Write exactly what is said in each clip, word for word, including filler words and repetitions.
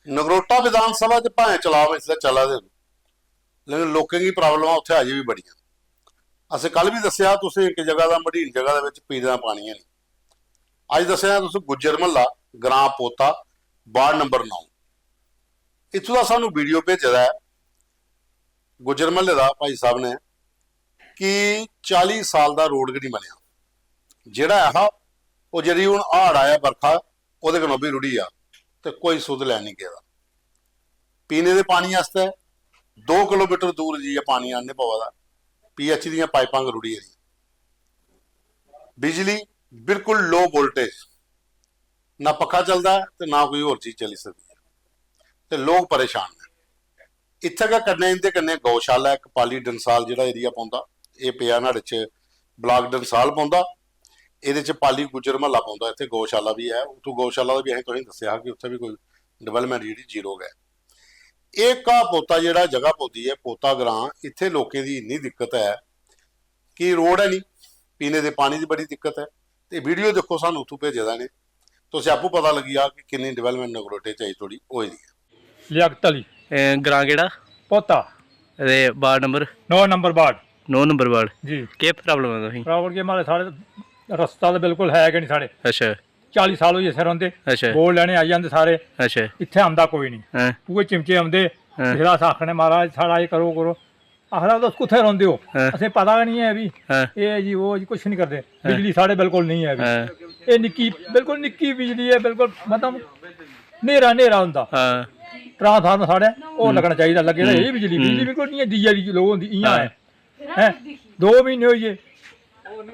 नगरोटा विधानसभा च भाएं चलाव इसलै चला दे न, लेकिन लोकें गी प्रॉब्लमां उत्थै अजें बी बड़ियां। असें कल बी दस्सेआ तुसें, इक जगह दा, मडीन जगह दे बिच पीने दा पानी है नहीं। अज्ज दस्सेआ तुस गुज्जर म्हल्ला, ग्रां पोता, वार्ड नंबर नौ। इत्थूं दा सानू वीडियो भेजे दा ऐ गुज्जर म्हल्ले दा भाई साहब ने कि चाली साल दा रोड गै नहीं बनेआ। जेह्ड़ा ऐ हा, ओह् जेह्ड़ी हून हाड़ आया बरखा, ओह्दे कन्नै ओह् बी रुढ़ी गेआ ते कोई सुध लैन नहीं गेदा। पीने दे पानी आस्तै दो किलोमीटर दूर जाइयै पानी आह्नने पवा दा, पीएच दियां पाइपां गै रुढ़ी गेदियां। बिजली बिल्कुल लो वोल्टेज, ना पक्खा चलदा ऐ ते ना कोई होर चीज चली सकदी ऐ, ते लोक परेशान न। इत्थै गै कन्नै इं'दे कन्नै गौशाला ऐ, इक पाली डंसाल जेह्ड़ा एरिया पौंदा, एह् पेआ न्हाड़े च, ब्लाक डंसाल पौंदा, एह्दे च पाली गुज्जर म्हल्ला पौंदा, इत्थै गौशाला बी ऐ। उत्थूं गौशाला दा बी असें तुसेंगी दस्सेआ हा कि उत्थै बी कोई डेवलपमेंट जेह्ड़ी जीरो गै ऐ। एह् घाऽ पोता जेह्ड़ा जगह पौंदी ऐ, पोता ग्रां, इत्थै लोकें दी इन्नी दिक्कत ऐ कि रोड है नहीं, पीने दे पानी दी बड़ी दिक्कत है। ते वीडियो दिक्खो, सानू उत्थूं भेजे दा इ'नें, तुसें आपूं पता लग्गी जाग कि किन्नी डेवलपमेंट नगरोटे च अजें धोड़ी होई दी ऐ। लियाकत अली। ए, ग्रां केह्ड़ा? पोता। ते वार्ड नंबर? नौ नंबर वार्ड। नौ नंबर वार्ड। जी। केह् प्रॉब्लम ऐ तुसेंगी? प्रॉब्लम केह्, म्हाड़े साढ़े रस्ता ते बिल्कुल है गै निं साढ़े। अच्छा। चाली साल होई गे इत्थै रौंह्दे। अच्छा। वोट लैने आई जंदे सारे। अच्छा। इत्थै आंदा कोई निं। हैं। उ'ऐ चिमचे औंदे। हैं। जिसलै अस आखने, "महाराज, साढ़ा एह् करो, करो।" आखदा, "तुस कुत्थै रौंह्दे ओ? हैं। असें पता गै निं ऐ बी।" हैं। एह् जी, ओह् जी, कुछ निं करदे। हैं। बिजली साढ़े बिल्कुल निं ऐ बी। हैं। एह् निक्की, बिल्कुल निक्की बिजली ऐ, बिल्कुल मतलब न्हेरा, न्हेरा होंदा। हैं। ट्रांसफार्मर साढ़े ओह् हम्म। लगना चाहिदा, लग्गे दा हम्म। एह् बिजली, बिजली हम्म। बिल्कुल निं ऐ, दीया दी लोऽ होंदी, इ'यां हां। ऐ। हैं? दो म्हीने होई गे,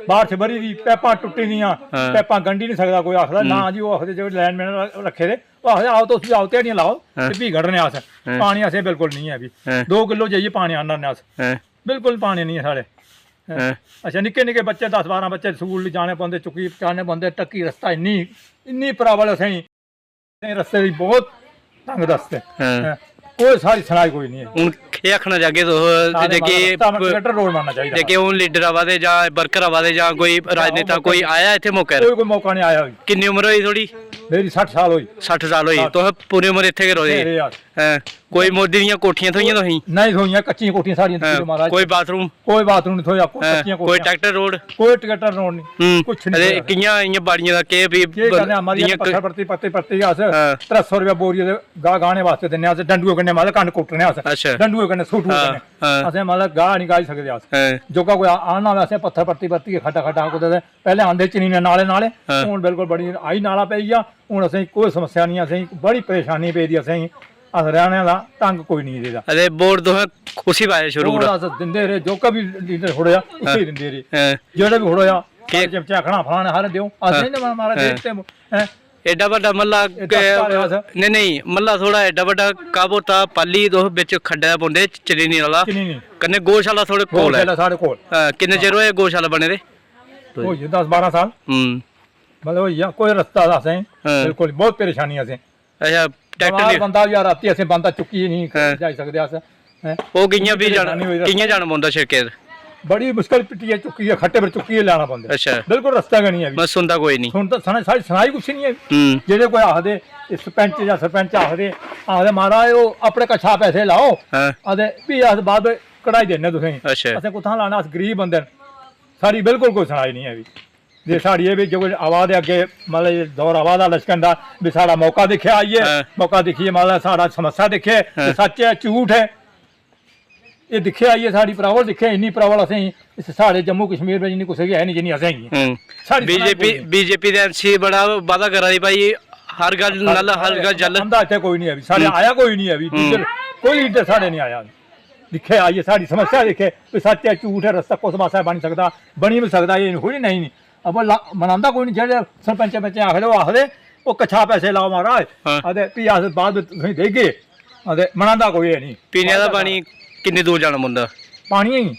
बारिश ब'री दी, पैपां टुट्टी दियां, हां। पैपां गंढी निं सकदा कोई, आखदा, हम्म। "ना जी," ओह् आखदे जेह्ड़े लाइनमैन रक्खे दे, ओह् आखदे, "आओ, तुस बी आओ, ध्याड़ियां लाओ, हां। ते फ्ही कड्ढने अस।" हां। पानी असें बिल्कुल निं ऐ फ्ही। हां। दो किलो जाइयै पानी आह्नने अस। हां। बिल्कुल पानी निं ऐ साढ़े। हां। अच्छा, निक्के निक्के बच्चे, दस बारां बच्चे स्कूल जाने पौंदे, चुक्की पजाने पौंदे, टक्की रस्ता इन्नी, इन्नी प्रॉब्लम असेंगी। रस्ते दी बहुत तंग दस्त ऐ। हां। हैं। कोई साढ़ी सुनाई कोई निं ऐ। हून केह् आखना चाह्गे तुस, साढ़े जेह्के मतलब रस्ता प-, कंडक्टर रोड बनना चाहिदा। जेह्के हून लीडर आवा दे जां वर्कर आवा दे जां कोई हां, राजनेता, कोई आया इत्थै मौके पर? कोई, कोई मौका निं आया। किन्नी उम्र होई थुआढ़ी? मेरी सट्ठ साल होई। सट्ठ साल होई। हां। तुस पूरी उम्र इत्थै गै रौह्दे? इत्थै रेह् अस। हैं। कोई मोदी दियां कोठियां थ्होइयां तुसेंगी? नेईं थ्होइयां, कच्चियां कोठियां साढ़ियां दिक्खी हैं। लैओ महाराज। कोई बाथरूम? कोई बाथरूम निं थ्होआ, कोई हैं। कच्चियां कोई कोठियां। Tractor road? कोई ट्रैक्टर रोड निं, हम्म। कुछ निं ते थ्होआ। कि'यां इ'यां बाड़ियें दा केह् फ्ही केह् ब-, करने आं, मारियै जि'यां क-, पत्थर परती, परती, परती अस हां। त्रै सौ रपेआ बोरिया दे गाह् गाह्ने वास्ते दिन्ने आं अस, डंडुए कन्नै मतलब कनक कुट्टने अस, अच्छा। डंडुए कन्नै सूटू हां, कन्नै। हां। असें मतलब गाह् निं गाही सकदे अस। हां। जोका कोई आ-, आह्नना होऐ असें पत्थर परती, परतियै खड्डा, खड्डा कुतै ते पैह्लें आंदे चनीने नाले, नाले, हां। हून बिल्कुल बड़ी हाई नाला पेई गेआ, हून असेंगी कोई समस्या निं, असेंगी बड़ी परेशानी पेई दी असेंगी। अस रैह्ने दा ढंग कोई निं रेह्दा। अरे, वोट तुसें कुसी पाया शुरू वोट कोला? अस दिंदे रेह्, जोका बी लीडर खड़ोआ, उसी हां। दिंदे रेह्। हां। जेह्ड़े बी खड़ोआ, केह्? सारे चिमचे आखना, "फलाने हारे देओ।" अस हां। निं देना, महाराज, हां। देई दित्ते, हैं? एड्डा बड्डा म्हल्ला एह् दस के-, घर अस नेईं, नेईं, म्हल्ला थोह्ड़ा एड्डा बड्डा, काबोता, पाली, तुस बिच खड्डै पौंदे, चनीने आह्ला। चनीने। कन्नै गौशाला थुआढ़े कोल ऐ। गौशाला साढ़े कोल। हां, किन्ने चिर होए गौशाला बने दे? होई गे दस बारां साल। हूं। मतलब, होई गेआ, कोई रस्ता दा असें हां। बिल्कुल, बहुत परेशानी असें। अच्छा, ट्रैक्टर बमार निं बंदा बी आ, रातीं असें बंदा चुक्कियै निं हां। जाई सकदे अस, हैं? ओह् कि'यां फ्ही जाना, परेशानी होई दी। कि'यां जाना पौंदा शिड़कै पर? बड़ी मुश्कल पिट्टियै चुक्कियै, खट्टे पर चुक्कियै लैना पौंदा। अच्छा। बिल्कुल रस्ता गै निं ऐ फ्ही। बस सुनदा कोई निं। सुनदा, सना-, साढ़ी सनाई कुछ निं ऐ। हूं। जेह्ड़े कोई आखदे, सरपैंच जां सरपंच आखदे, आखदे, "महाराज, ओह् अपने कशा पैसे लाओ, हां। ते फ्ही अस बाद कढाई दिन्ने तुसेंगी।" अच्छा। असें कुत्थां लाना, अस गरीब बंदे न। साढ़ी बिल्कुल कोई सनाई निं ऐ फ्ही। जे साढ़ी एह् बी जो कोई आवा दे अग्गें, मतलब, एह् दौर आवा दा इलैक्शन दा, बी साढ़ा मौका दिक्खेआ आइयै, हां। मौका दिक्खियै, मतलब, साढ़ा समस्या दिक्खे, हां। ते सच्च ऐ, झूठ ऐ, एह् दिक्खेआ आइयै, साढ़ी प्रॉब्लम दिक्खे, इन्नी प्रॉब्लम असेंगी इस साढ़े जम्मू कश्मीर बिच इन्नी कुसै गी है निं जिन्नी असेंगी। हूं। साढ़ी सनाई बीजेपी, कोई निं। बीजेपी दे एमसी बड़ा वादा करा दी भाई, हर गल्ल नल, हर गल्ल जल। आंदा इत्थै कोई निं ऐ बी, साढ़े हूं। आया कोई निं ऐ बी, हूं। लीडर, कोई लीडर साढ़े निं आया। दिक्खे आइयै, साढ़ी समस्या दिक्खे, कोई सच्च ऐ, झूठ ऐ, रस्ता कुस पासै बनी सकदा, बनी बी सकदा, एह् थोड़ी नेईं। अबो ला-, मनांदा कोई निं, जेह्ड़े सरपंचें बिच्चें आखदे, ओह् आखदे, "ओह् कच्छा पैसे लाओ महाराज, हां। ते फ्ही अस बाद बिच तुसेंगी देगे।" ते मनांदा कोई है निं। पीने आह्ला पानी किन्नी दूर जाना पौंदा? पानियै गी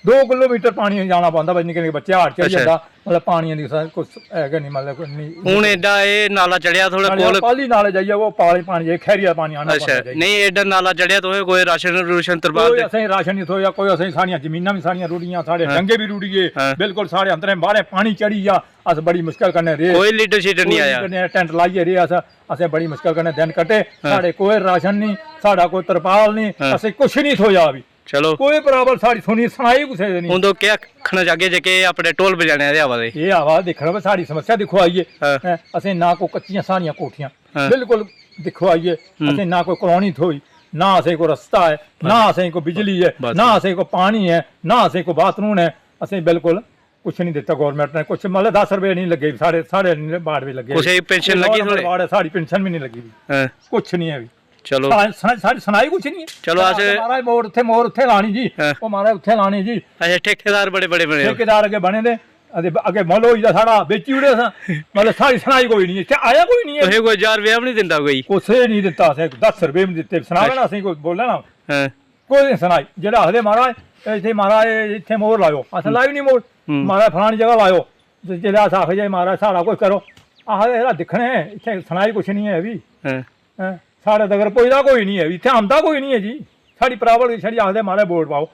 दो किलोमीटर पानी जाना पौंदा, भाई, निक्के निक्के बच्चे हाड़ चढ़ी अच्छा। जंदा। मतलब पानियै दी सा-, कुछ है गै निं, मतलब कोई निं। हून एड्डा एह् नाला चढ़ेआ थुआढ़े नाले कोल? पाली नाले जाइयै ओह् पाले पानी, जे खैरिया पानी आना अच्छा, पौंदा जाइयै। नहीं, एड्डा नाला चढ़ेआ, तुसें कोई राशन रूशन तरपाल कोई ते असेंगी राशन निं थ्होएआ, कोई असेंगी, साढ़ियां जमीनां बी साढ़ियां रुढ़ियां, साढ़े हां। डंगे बी रुढ़ी गे, हां। बिल्कुल साढ़े अंदरें बाह्रें पानी चढ़ी गेआ। अस बड़ी मुश्कल कन्नै रेह्। कोई लीडरशिप निं कोई आया? कन्नै टैंट लाइयै रेह् अस। असें बड़ी मुश्कल कन्नै दिन कट्टे। हां। साढ़े कोई राशन निं, साढ़ा कोई तरपाल निं, हां। असें कुछ निं थ्होएआ बी। चलो। कोई बराबर साढ़ी सुनी सनाई कुसै दे निं। हून तुस केह् आखना चाहगे जेह्के अपने ढोल बजाने आह्ले आवा दे? एह् आवा दे, दिक्खना भाई, साढ़ी समस्या दिक्खो आइयै। हां। हैं, असें ना कोई कच्चियां साढ़ियां कोठियां, हां। बिल्कुल दिक्खो आइयै, हम्म। असें ना कोई कॉलोनी थ्होई, ना असें कोई रस्ता ऐ, ना हां। असें कोई बिजली ऐ, बस। ना असें कोई पानी ऐ, ना असें कोई बाथरूम ऐ। असें बिल्कुल कुछ निं दित्ता गौरमैंट ने, कुछ मतलब दस रपेऽ निं लग्गे साढ़े, साढ़े निं बाड़ बी लग्गे। कुसै गी pension एह् लग्गी नौ नंबर थुआढ़े? वार्ड ऐ, साढ़ी pension बी निं लग्गी दी। हां। कुछ निं ऐ बी। चलो। सनाई, सनाई, साढ़ी सनाई कुछ निं। चलो, अस महाराज मोड़ उत्थै, मोड़ उत्थै लानी जी, हां। ओह् महाराज उत्थै लानी जी। अच्छा, ठेकेदार बड़े बड़े बने दे। ठेकेदार अग्गें बने दे, अग्गें, अग्गें मल होई दा साढ़ा, बेची ओड़े असें। मतलब साढ़ी सनाई कोई निं, इत्थै आया कोई निं ऐ। तुसें कोई ज्हार रपेआ बी निं दिंदा कोई? कुसै निं दित्ता असें, दस रपेऽ बी निं दित्ते। सनाओ ना, अच्छा। असें कोई बोले ना। हां। कोई सनाई, जेह्ड़ा आखदे, "महाराज, इत्थै, महाराज, इत्थै मोहर लाओ।" असें लाई निं मोहर। हम्म। "महाराज, फलानी जगह लाओ।" ते जेल्लै अस आखदे, "महाराज, साढ़ा कोई करो," आखदे, "यरा, दिक्खने, इत्थै सनाई कुछ निं ऐ बी।" हां। हैं? साढ़े तगर पुजदा कोई निं ऐ बी, इत्थै आंदा कोई निं ऐ जी। साढ़ी प्रावल छड़ी आखदे, "महाराज, वोट पाओ।"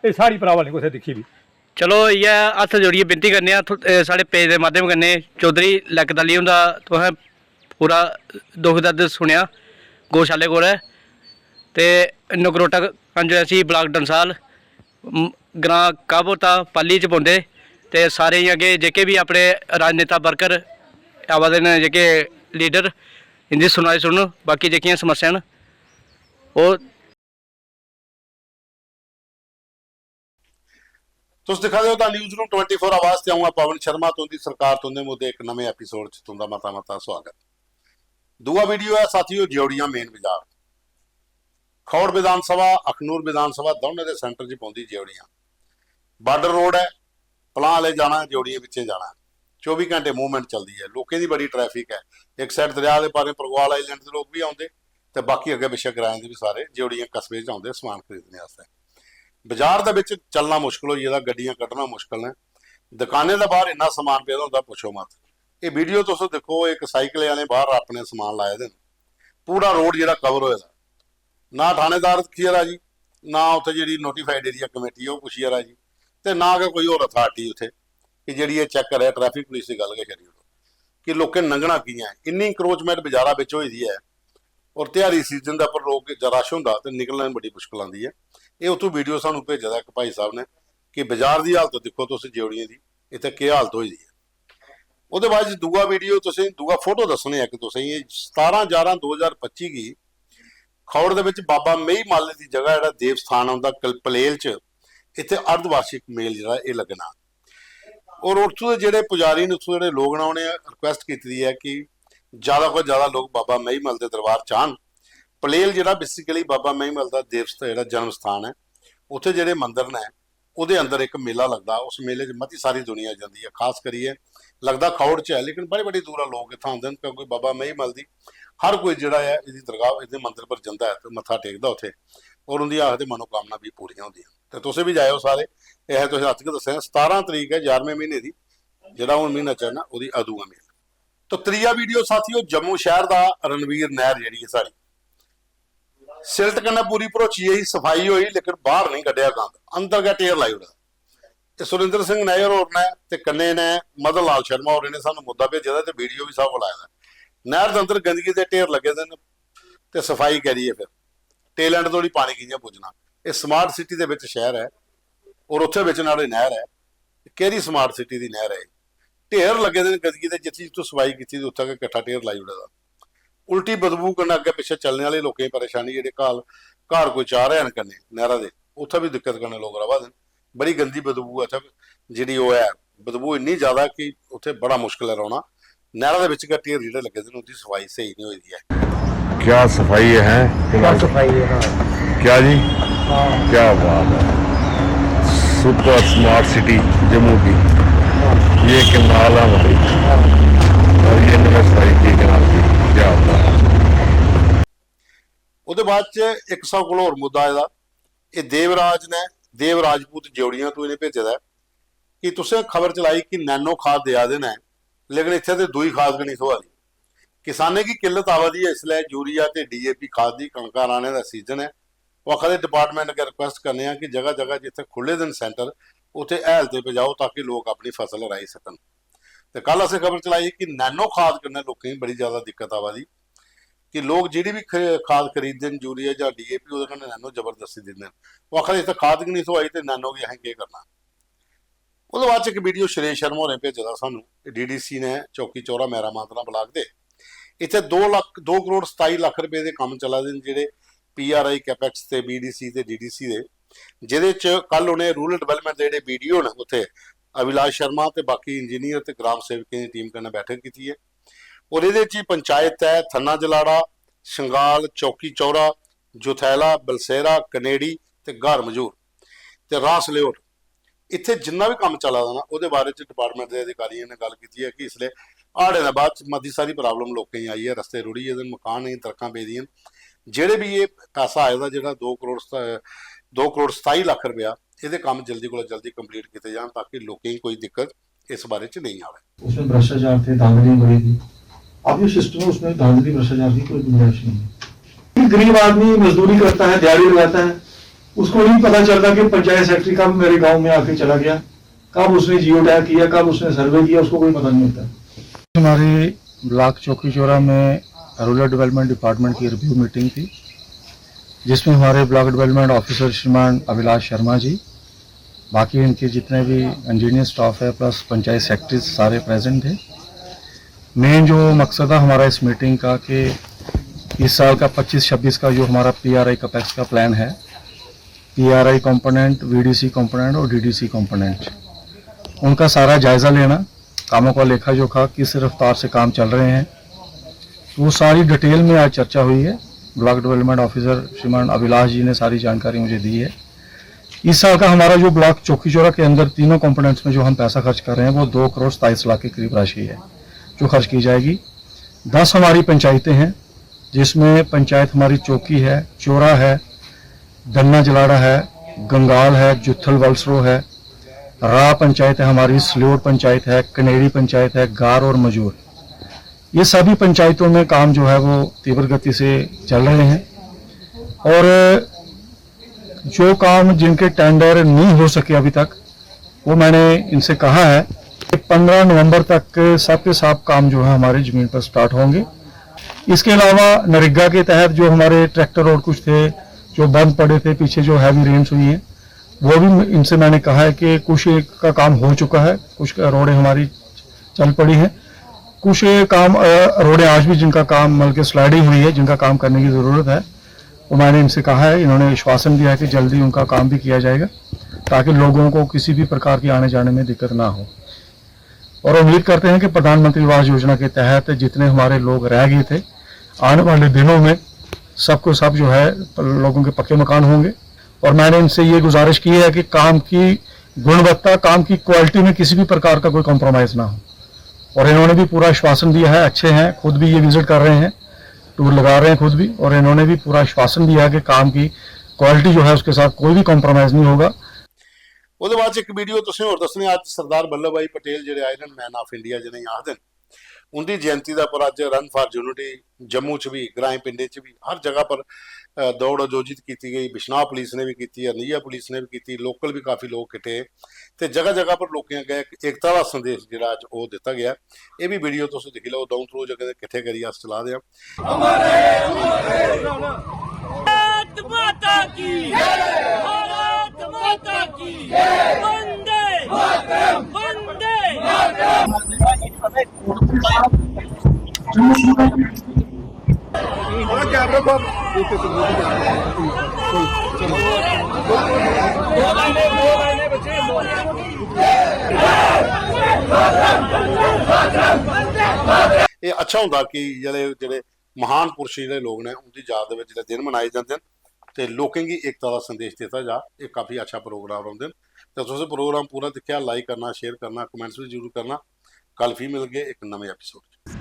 एह् साढ़ी प्रावल निं कुसै दिक्खी बी। चलो, इ'यै हत्थ जोड़ियै विनती करने आं, थु-, ए, साढ़े पेज दे माध्यम कन्नै चौधरी लैकत अली हुंदा तुसें पूरा दुख दर्द सुनेआ गौशाले कोल ऐ। ते नगरोटा कांजुआसी ब्लाक डंसाल, म-, ग्रां काबोता पाली च पौंदे। ते सारें गी अग्गें जेह्के बी अपने राजनेता वर्कर आवा दे न, जेह्के लीडर, इं'दी सुनवाई सुनो। बाकी जेह्कियां समस्यां न, ओह् तुस दिक्खा दे ओ the news room twenty four आवाज ते अ'ऊं आं पवन शर्मा। तुं'दी सरकार, तुं'दे मुद्दे इक नमें एपिसोड च तुं'दा मता मता स्वागत। दूआ वीडियो ऐ साथियो, ज्यौड़ियां मेन बाजार। खौड़ विधानसभा, अखनूर विधानसभा, दौनें दे सेंटर च पौंदी ज्यौड़ियां। बार्डर रोड ऐ, पलां आह्ले जाना, ज्यौड़ियें बिच्चें जाना। चौबी घैंटे मूवमेंट चलदी ऐ, लोकें दी बड़ी ट्रैफिक ऐ। इक साइड दरेआ दे पारें परगवाल आइलैंड दे लोक बी औंदे, ते बाकी अग्गें पिच्छें ग्राएं दे बी सारे ज्यौड़ियें कस्बे च औंदे समान खरीदने आस्तै। बाजार दे बिच चलना मुश्कल होई गेदा, गड्डियां कड्ढना मुश्कल न। दकानें दे बाहर इन्ना समान पेदा होंदा, पुच्छो मत। एह् वीडियो तुस दिक्खो, इक साइकल आह्ले बाहर अपने समान लाए दे न, पूरा रोड जेह्ड़ा कवर होए दा। ना थानेदार दिक्खियै राजी, ना उत्थै जेह्ड़ी नोटिफाइड एरिया कमेटी ऐ ओह् पुच्छियै राजी, ते ना गै कोई होर अथार्टी उत्थै कि जेह्ड़ी एह् चैक करै। ट्रैफिक पुलिस दी गल्ल गै छड्डी ओड़ो कि लोकें लंघना कि'यां ऐ। इन्नी इंक्रोचमेंट बजारा बिच होई दी ऐ, और ध्याड़ी सीजन दे उप्पर लोक ज-, रश होंदा ते निकलने च बड़ी मुश्कल आंदी ऐ। एह् उत्थूं वीडियो सानूं भेजे दा इक भाई साहब ने कि बाजार दी हालत दिक्खो तुस ज्यौड़ियें दी, इत्थै केह् हालत होई दी ऐ। ओह्दे बाद च दूआ वीडियो तुसें, दूआ फोटो दस्सने आं इक तुसें गी। सतारां ग्यारह दो ज्हार पच्ची गी खौड़ दे बिच बाबा मेही मल दी जगह जेह्ड़ा देव स्थान ऐ उं'दा कल-, पलेल च इत्थै अर्धवार्षिक मेल जेह्ड़ा एह् लग्गना। और उत्थूं दे जेह्ड़े पुजारी न, उत्थूं दे जेह्ड़े लोक न, उ'नें रिक्वेस्ट कीती दी ऐ कि ज्यादा कोला ज्यादा लोक बाबा मेही मल दे दरबार च आन। पलेल जेह्ड़ा बेसिकली बाबा मेही मल दा देव स्थ-, जेह्ड़ा जन्म स्थान ऐ, उत्थै जेह्ड़े मंदर न, ओह्दे अंदर इक मेला लगदा, उस मेले च मती सारी दुनिया जंदी ऐ, खास करियै लगदा खौड़ च ऐ, लेकिन बड़ी बड़ी दूरा लोक इत्थै आंदे न, क्योंकि बाबा मेही मल दी हर कोई जेह्ड़ा ऐ, एह्दी दरगाह, एह्दे मंदर पर जंदा ऐ ते मत्था टेकदा उत्थै, और उं'दी आखदे मनोकामना बी पूरियां होंदियां। ते तुस बी जाएओ सारे। एह् तुसें अज्ज गै दस्सेआ, सतारां तरीक ऐ ग्यारहमें म्हीने दी, जेह्ड़ा हून म्हीना चलना, ओह्दी अदूं ऐ मेल। तो त्रीया वीडियो साथियो, जम्मू शैह्र दा रणवीर नैह्र जेह्ड़ी ऐ साढ़ी, सिल्ट कन्नै पूरी भरोची गेई, सफाई होई, लेकिन बाहर नेईं कड्ढेआ गंद, अंदर गै ढेर लाई ओड़े दा। ते सुरिंदर सिंह नायर होर ने ते कन्नै ने मदन लाल शर्मा होर, इ'नें सानूं मुद्दा भेजे दा ते वीडियो बी साढ़े कोल आए दा। नैह्र दे अंदर गंदगी दे ढेर लग्गे दे न ते सफाई करियै फिर टेल एंड धोड़ी पानी कि'यां पुज्जना? एह् स्मार्ट सिटी दे बिच शैह्र ऐ और उत्थै बिच न्हाड़े नैह्र ऐ। केह्ड़ी स्मार्ट सिटी दी नैह्र ऐ एह्? ढेर लग्गे दे न गंदगी दे, जित्थै जित्थूं सफाई कीती दी उत्थै गै किट्ठा ढेर लाई ओड़े दा। उल्टी बदबू कन्नै अग्गें पिच्छें चलने आह्ले लोकें गी परेशानी, जेह्ड़े घर, घर कोई चार हैन कन्नै नैह्रा दे, उत्थै बी दिक्कत कन्नै लोक र'वा दे न। बड़ी गंदी बदबू ऐ इत्थै, जेह्ड़ी ओह् ऐ, बदबू इन्नी ज्यादा कि उत्थै बड़ा मुश्कल ऐ रौह्ना। नैह्रा दे बिच गै ढेर जेह्ड़े लग्गे दे न, उं'दी सफाई स्हेई निं होई दी ऐ। क्या सफाई है, क्या सफाई है, हाँ। क्या जी? हाँ। क्या बात है, सुपर स्मार्ट सिटी जम्मू की। हाँ। ये कनाल है हमारी। हाँ। और ये नगर सफाई की कनाल की। क्या बात है। ओह्दे बाद च इक साढ़े कोल होर मुद्दा आए दा, एह् देवराज ने, देव राजपूत ज्यौड़ियां तों इ'नें भेजे दा ऐ। कि तुसें खबर चलाई कि नैनो खाद देआ दे न, लेकिन इत्थै ते दूई खाद गै निं थ्होआ दी। किसानें गी किल्लत आवा दी ऐ इसलै यूरिया ते डीएपी खाद दी। कनकां राह्ने दा सीजन ऐ। ओह् आखा दे, डिपार्टमेंट अग्गें रिक्वेस्ट करने आं कि जगह जगह जित्थै खु'ल्ले दे न सेंटर, उत्थै हैल ते पजाओ ताकि लोक अपनी फसल राही सकन। ते कल असें खबर चलाई कि नैनो खाद कन्नै लोकें गी बड़ी ज्यादा दिक्कत आवा दी कि लोक जेह्ड़ी बी ख-, खाद खरीददे न, यूरिया जां डीएपी, ओह्दे कन्नै नैनो जबरदस्ती दिंदे न। ओह् आखा दे, इत्थै खाद गै निं थ्होआ दी ते नैनो गी असें केह् करना? ओह्दे बाद च इक वीडियो सुरेश शर्मा होरें भेजे दा सानू, डीडीसी ने चौकी चौरा मैरा मांदना ब्लाक दे। इत्थै दो लक्ख, दो करोड़ सताई लक्ख रपेऽ दे कम्म चला दे न, जेह्ड़े पीआरआई कैपेक्स ते बीडीसी ते डीडीसी दे, जेह्दे च कल उ'नें रूरल डेवलपमेंट दे जेह्ड़े बीडीओ न उत्थै, अभिलाष शर्मा ते बाकी इंजीनियर ते ग्राम सेवकें दी टीम कन्नै बैठक कीती ऐ। और एह्दे च पंचायत ऐ थन्ना जलाड़ा, शंगाल, चौकी चौरा, जुथैला, बलसेरा, कनेड़ी ते ग्हार मजूर ते रास लेओट। इत्थै जिन्ना बी कम्म चला दा ना, ओह्दे बारे च डिपार्टमेंट दे अधिकारियें ने गल्ल कीती ऐ कि इसलै हाड़ें दे बाद च मती सारी प्रॉब्लम लोकें गी आई ऐ, रस्ते रुढ़ी गेदे न, मकान नेईं, तड़कां पेदियां न। जेह्ड़े बी एह् पैसा आए दा, जेह्ड़ा दो करोड़ सता-, दो करोड़ सताई लक्ख रपेआ, एह्दे कम्म जल्दी कोला जल्दी कंप्लीट कीते जान, ताकि लोकें गी कोई दिक्कत इस बारे च नेईं आवै। उसमें भ्रष्टाचार थे, धांधलियां बड़ी थी। अब ये सिस्टम है, उसमें धांधली भ्रष्टाचार की कोई गुंजाइश नहीं है। एक गरीब आदमी मजदूरी करता है, दिहाड़ी लगाता है, उसको नहीं पता चलता कि पंचायत सेक्रेटरी कब मेरे गांव में आके चला गया, कब उसने जियो टैग किया, कब उसने सर्वे किया, उसको कोई पता नहीं होता। हमारे ब्लॉक चौकी चौरा में रूरल डेवलपमेंट डिपार्टमेंट की रिव्यू मीटिंग थी, जिसमें हमारे ब्लॉक डेवलपमेंट ऑफिसर श्रीमान अभिलाष शर्मा जी, बाकी इनके जितने भी इंजीनियर स्टाफ है प्लस पंचायत सेक्रेटरी सारे प्रेजेंट थे। मेन जो मकसद था हमारा इस मीटिंग का कि इस साल का पच्चीस छब्बीस का जो हमारा पीआरआई कैपेक्स का प्लान है, पीआरआई कंपोनेंट, वीडीसी कंपोनेंट और डीडीसी कंपोनेंट, उनका सारा जायज़ा लेना, कामों का लेखा जोखा, किस रफ्तार से काम चल रहे हैं, तो वो सारी डिटेल में आज चर्चा हुई है। ब्लॉक डेवलपमेंट ऑफिसर श्रीमान अभिलाष जी ने सारी जानकारी मुझे दी है। इस साल का हमारा जो ब्लॉक चौकी चौरा के अंदर तीनों कंपोनेंट्स में जो हम पैसा खर्च कर रहे हैं, वो दो करोड़ सताईस लाख के करीब राशि है जो खर्च की जाएगी। दस हमारी पंचायतें हैं, जिसमें पंचायत हमारी चौकी है, चौरा है, दन्ना जलाड़ा है, गंगाल है, जुत्थल वलसरो है, राह पंचायत है हमारी, सल्योट पंचायत है, कनेड़ी पंचायत है, गार और मजूर। ये सभी पंचायतों में काम जो है वो तीव्र गति से चल रहे हैं और जो काम जिनके टेंडर नहीं हो सके अभी तक, वो मैंने इनसे कहा है कि पन्द्रह नवंबर तक सब के सब काम जो है हमारी ज़मीन पर स्टार्ट होंगे। इसके अलावा नरेगा के तहत जो हमारे ट्रैक्टर रोड कुछ थे जो बंद पड़े थे, पीछे जो हैवी रेन्स हुई हैं, वो भी इनसे मैंने कहा है कि कुछ एक का काम हो चुका है, कुछ रोडें हमारी चल पड़ी हैं, कुछ काम, अ, रोडें आज भी जिनका काम, मतलब कि स्लाइडिंग हुई है, जिनका काम करने की ज़रूरत है, वो मैंने इनसे कहा है, इन्होंने आश्वासन दिया है कि जल्दी उनका काम भी किया जाएगा, ताकि लोगों को किसी भी प्रकार की आने जाने में दिक्कत ना हो। और उम्मीद करते हैं कि प्रधानमंत्री आवास योजना के तहत जितने हमारे लोग रह गए थे, आने वाले दिनों में सबको सब जो है, लोगों के पक्के मकान होंगे। और मैंने इनसे ये गुजारिश की है कि काम की गुणवत्ता, काम की क्वालिटी में किसी भी प्रकार का कोई कॉम्प्रोमाइज़ ना हो। और इन्होंने भी पूरा आश्वासन दिया है, अच्छे हैं, खुद भी ये विजिट कर रहे हैं, टूर लगा रहे हैं खुद भी, और इन्होंने भी पूरा आश्वासन दिया है कि काम की क्वालिटी जो है उसके साथ कोई भी कॉम्प्रोमाइज़ नहीं होगा। ओह्दे बाद च इक वीडियो तुसें होर दस्सने, अज्ज सरदार वल्लभ भाई पटेल जेह्ड़े आए न, मैन ऑफ इंडिया जि'नेंगी आखदे न, उं'दी जयंती दे उप्पर अज्ज Run for Unity जम्मू च बी, ग्राएं पिंडें च बी, हर जगह पर, अ, दौड़ आयोजित कीती गई। बिश्नाह पुलिस ने बी कीती, हरनिया पुलिस ने बी कीती, लोकल बी काफी लोक किट्ठे हे ते जगह जगह पर लोकें अग्गें इक एकता दा संदेश जेह्ड़ा अज्ज ओह् दित्ता गेआ। एह् बी वीडियो तुस दिक्खी लैओ, द'ऊं त्रै जगह दे किट्ठे करियै अस चला दे आं। भारत माता की, भारत माता की, वंदे मातरम, वंदे मातरम। एह् अच्छा होंदा कि जेह्ड़े, जेह्ड़े महान पुरश जेह्ड़े लोक न, उं'दी याद दे बिच जेह्ड़े दिन मनाए जंदे न ते लोकें गी एकता दा संदेश दित्ता जा, एह् काफी अच्छा प्रोग्राम रौंह्दे न। ते तुसें प्रोग्राम पूरा दिक्खेआ, लाइक करना, शेयर करना, कमेंट्स बी जरूर करना। कल फ्ही मिलगे इक नमें एपिसोड च।